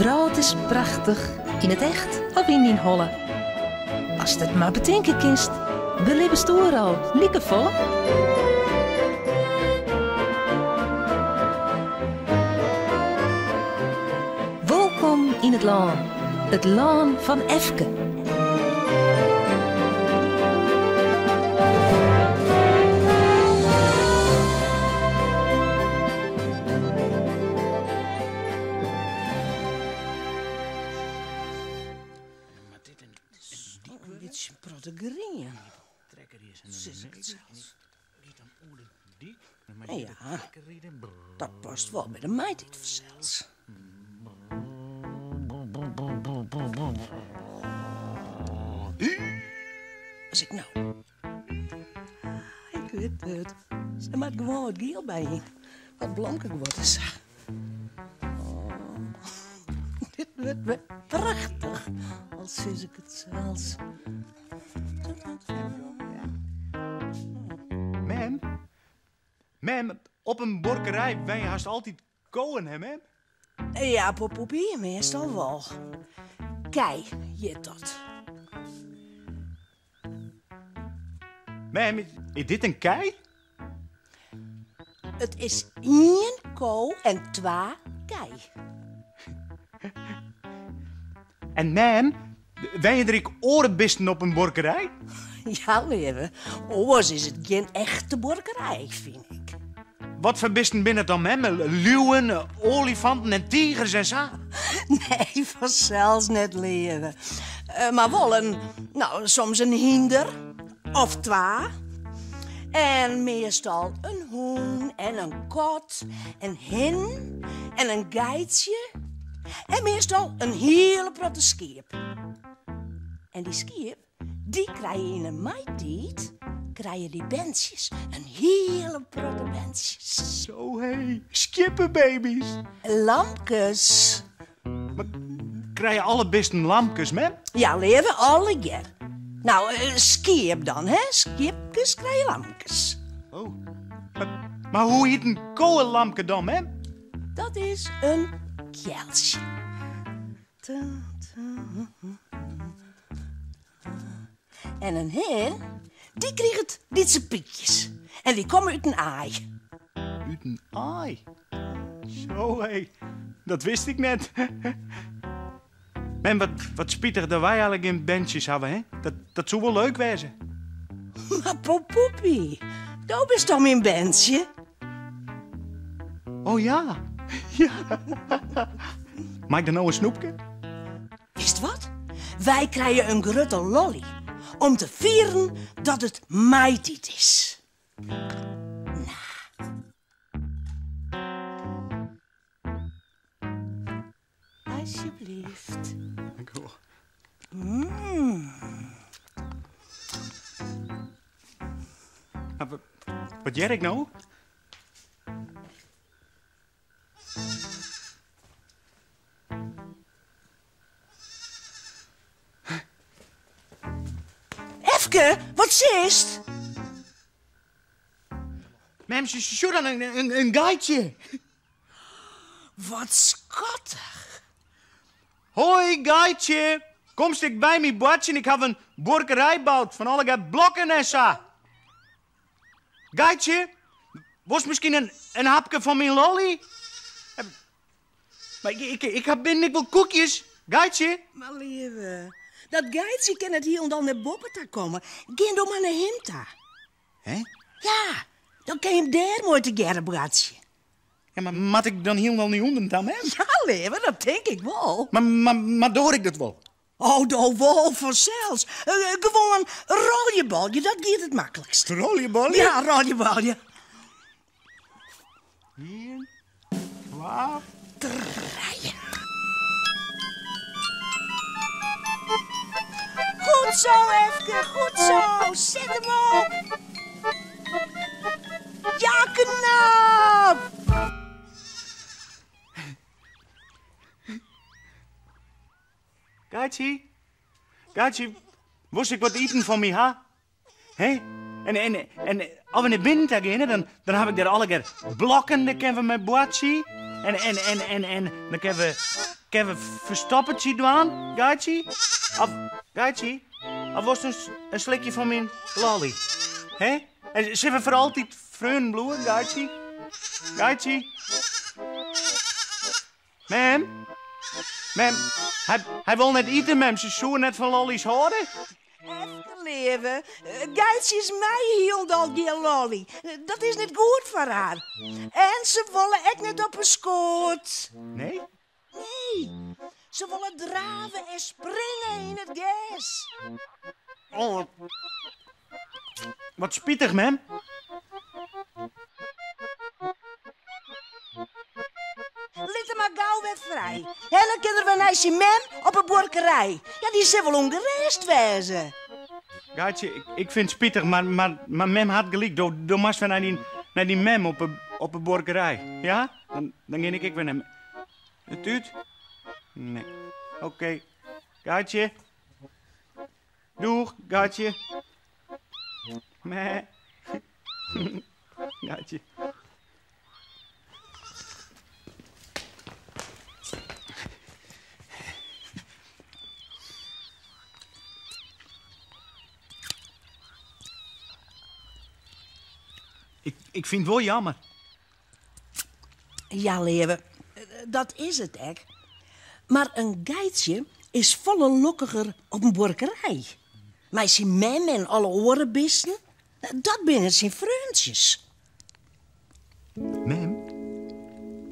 wrâld is prachtich, yn it echt of yn dyn holle. Ast it mar betinke kinst, belibbest oeral likefolle. Wolkom yn it lân, it lân fan Efke. In bytsje in protte grien. Sis ik it sels. Ja, dat past wol by de maitiid fansels. As ik no. Ik wit it. Se moat gewoan wat giel by yn. Wat blomkeguod en sa. Oh, dit wurdt wer prachtich, al sis ik it sels. Mem, mem, op in buorkerij wenje hast altyd kowen, hè mem? Ja, Poepie, meastal wol. Kij hjit dat. Mem, is dit in kij? It is ien ko en twa kij. En mem, wenje der ek oare bisten op in buorkerij? Ja, leave, oars is it gjin echte buorkerij, fyn ik. Wat foar bisten binne it dan, mem? Liuwen, oaljefanten en tigers en sa? Nee, fansels net, leave. Eh, mar wol in, no, soms in hynder of twa. En meastal in hûn en in kat, in hin en in geitsje. En meastal in hiele protte skiep. En dy skiep, Dy krije yn 'e maitiid krije dy berntsjes, in hiele protte berntsjes. Zo hé, skieppebaby's. Lamkes. Mar krije alle bisten lamkes, mem? Ja, leave, allegear. No, skiep dan, hè? Skiepkes krije lamkes. Oh, mar hoe hjit in kowelamke dan, mem? Dat is in kealtsje. En in hin, dy kriget lytse pykjes. En dy komme út in aai. Út in aai? Zo hé, dat wist ik net. Mem, wat, wat spitich dat wy eigentlik gjin berntsjes hawwe, hè? Dat, dat soe wol leuk wêze. Mar Poepie, do bist toch myn berntsje? Oh ja. Ja. Mei ik dan no in snoepke? Witst wat? Wy krije in grutte lolly om te fieren dat it maitiid is. No. Alsjeblieft. Dankjewol. Mm. Wat hear ik no? Efke, wat sist? Mem, sjoch dan in geitsje. Wat skattich. Hoi geitsje, komst ek by my boartsjen? Ik haw in buorkerij boud fan allegear blokken en sa. Geitsje, wolst miskien in hapke fan myn lolly? Mar ik haw binnen ek wol koekjes, geitsje. Mar leave, dat geitsje kin net hielendal nei boppe ta komme. Gean do mar nei him ta. Hè? Ja, dan kin je him dêr moai tegearre boartsje. Ja, mar moat ik dan hielendal nei ûnderen ta, mem? Ja, leave, dat tink ik wol. Mar, mar doar ik dat wol? Oh, do wol, fansels. Gewoan roljebolje, dat giet it maklikst. Roljebolje? Ja, roljebolje. Ien, twa, trije. Goed zo, Efke, goed zo. Set him op. Ja, knap! Geitsje, Geitsje, wolst ek wat iten fan my ha? Hè? En, en, en as we nei binnen ta geane, dan, dan haw ik dêr allegear blokken, dêr kinne we mei boartsje. En, en, en, en, en dan kinne we. Kinne we ferstoppertsje dwaan, Geitsje? Of, Geitsje, of wolst in, in slikje fan myn lolly? Hè? En sille we foar altyd freonen bliuwe, Geitsje? Geitsje? Mem? Mem, hy, hy wol net ite, mem. Se soe net fan lollies hâlde. Efke leave, geitsjes meie hielendal gjin lolly. Dat is net goed foar har. En se wolle ek net op 'e skoat. Nee? Nee, se wolle drave en springe yn it gers. Oh, wat spitich, mem. Lit him mar gau wer frij. En dan kin er wer nei syn mem op 'e buorkerij. Ja, dy sil wol ûngerêst wêze. Geitsje, ik, ik fyn it spitich, mar, mar, mar mem hat gelyk. Do, do moatst wer nei dyn, nei dyn mem op 'e, op 'e buorkerij. Ja? Dan, dan gean ik ek wer nei It út? Nee. Oké. Geitsje. Doeg, Geitsje. Meh. Geitsje. Ik, ik fyn it wol jammer. Ja, leave, dat is it ek. Mar in geitsje is folle lokkiger op in buorkerij. Mei syn mem en alle oare bisten. Dat binne syn freontsjes. Mem,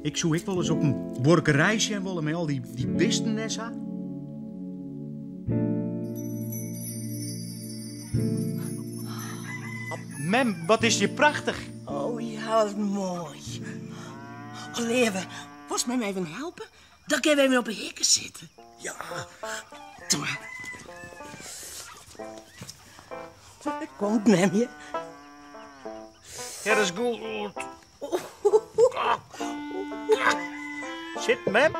ik soe ek wolris op in buorkerij sjen wolle mei al dy, dy bisten en sa. Mem, wat is hjir prachtich. Oh ja, wat moai. Oh, leave, wolst mem even helpe? Dan kinne we even op 'e hikke sitte. Ja. Doe mar. Dêr komt mem. Ja, dat is goed. Sit, mem.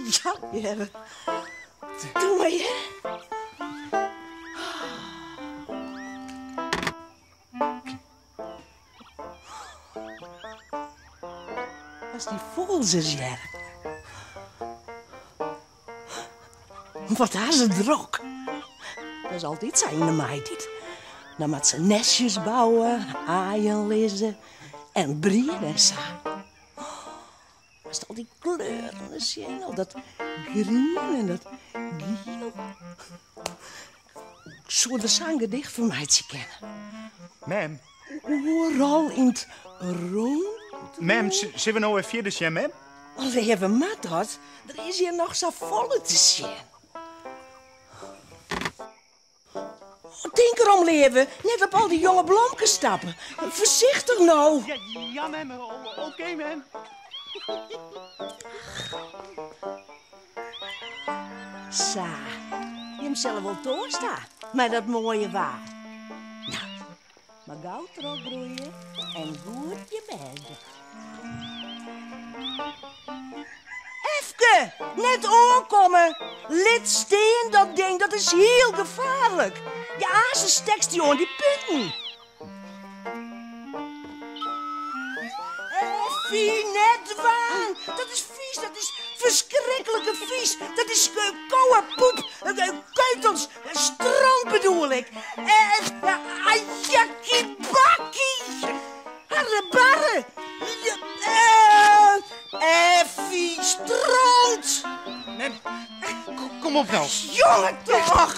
Ja, leave. Doe mar, hear. As dy fûgels ris hearre. Wat ha se drok. Dat is altyd sa yn de maitiid. Dan moatte se nestjes bouwe, aaien lizze en briede en sa. Ast al dy kleuren ris sjen, al dat grien en dat giel. Ik soe der sa'n gedicht fan meitsje kinne. Mem. Oeral yn it rûn. Mem, sille we no wer fierder sjen, mem? Oh, leave, moat dat? Der is hjir noch safolle te sjen. Oh, tink derom, leave, net op al dy jonge blomkes stappe. Foarsichtich no. Ja, ja mem, oké, mem. Sa, jim sille wol toarst ha mei dat moaie waar. No, mar gau trochgroeie en goed je bêst dwaan. Efke, net oankomme! Lit stean dat ding, dat is hiel gefaarlik. Ja, aanst stekst dy oan dy punten. Effie, net dwaan! Dat is fys, dat is ferskriklike fys. Dat is kowepoep, keutels, stront bedoel ik. Ajakkie bakkie! Harrebarre! Effie, stront! Kom op no. Jonge toch!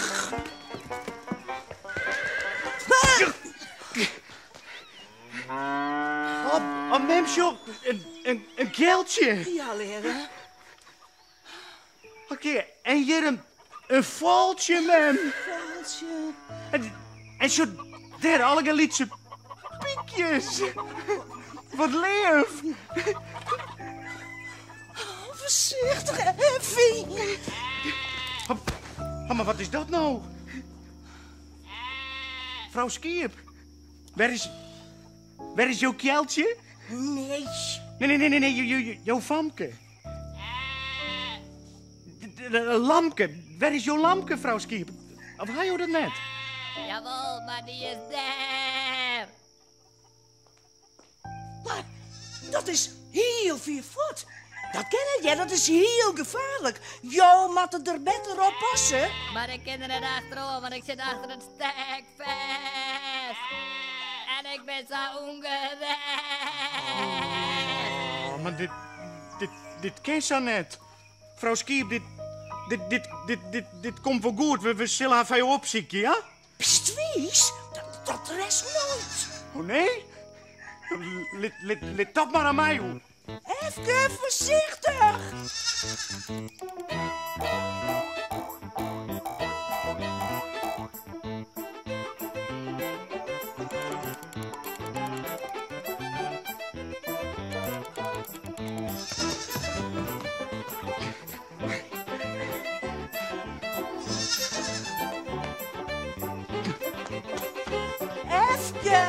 Oh, oh mem, sjoch, in, in kealtsje. Ja, leave. Oké, en hjir in, in fûgeltsje, mem. Fûgeltsje. En, en sjoch, dêr allegear lytse pykjes. Wat leaf. Oh, foarsichtich, Effie. Oh, mar wat is dat no? Frou Skiep, wêr is, wêr is jo kealtsje? Nee. Nee, nee, nee, nee, nee, jo famke. Lamke, wêr is jo lamke, frou Skiep? Of ha jo dat net? Jawol, mar dy is dêr. Mar dat is hiel fier fuort. Dat kin net, hear, dat is hiel gefaarlik. Jo moatte der better op passe. Mar ik kin der net achteroan, want ik sit achter it stek fêst. En ik bin sa ûngerêst. Oh, mar dit, dit, dit kin sa net. Frou Skiep, dit, dit, dit, dit, dit, dit komt wol goed. We, we sille har foar jo opsykje, ja? Bist wiis? Dat, dat rêdst noait. Oh nee? Lit, lit, lit dat mar oan my oer. Efke foarsichtich! Efke!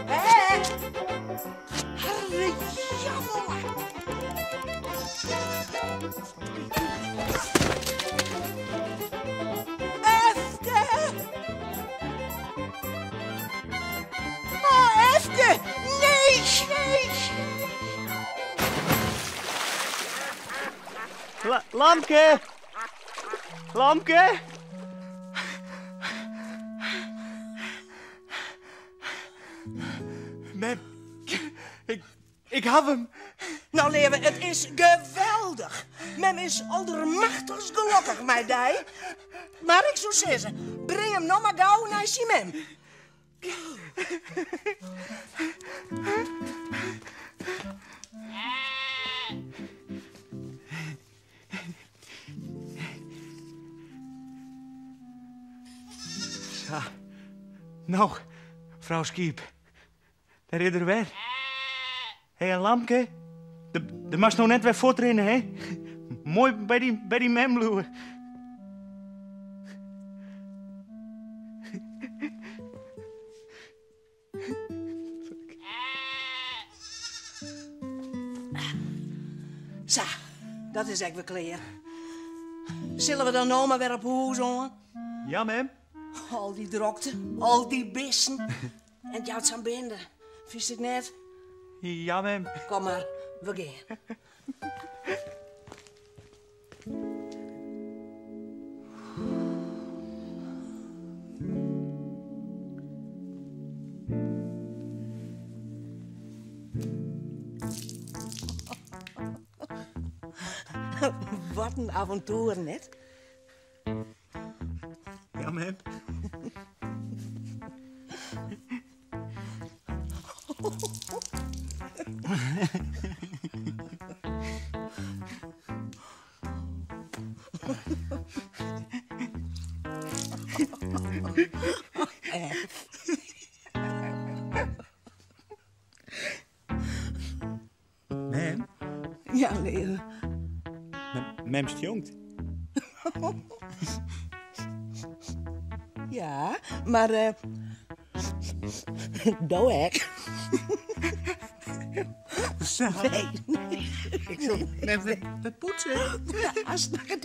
Hè? Harre jammer! Efke! Oh, Efke! Nee, nee! La Lamke! Lamke! Mem, ik, ik haw him. No, leave, it is geweldich. Mem is aldermachtichst gelokkich mei dy. Mar ik soe sizze, bring him no mar gau nei syn mem. Sa. No, frou Skiep. Dêr is er wer. Hé, en Lamke, do moatst no net wer fuortrinne, hè? Moai by dyn, by dyn mem bliuwe. Sa, dat is ek wer klear. Sille we dan no mar wer op hûs oan? Ja, mem. Al dy drokte, al dy bisten. En it jout sa'n binde. Fynst it net? Ja, mem. Kom mar, we gean. Wat in avontoer, net? Ja, mem. Mem? Ja, leave. Mem stjonkt. Ja, mar uh, do ek. Sa. Nee, nee. Ik sil net wer poetse. As net,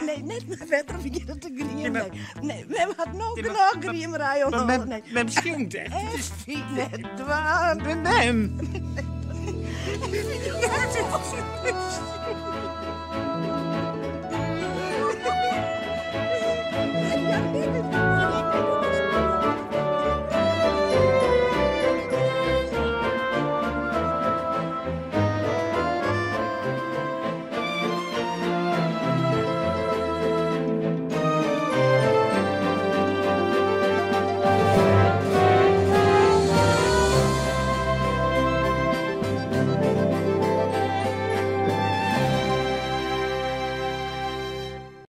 nee, net mei wetter begjinne te griemen. Nee, mem hat no genôch griemerij oan Mem, nee. Mem stjonkt echt. Effie, net dwaan. Mem.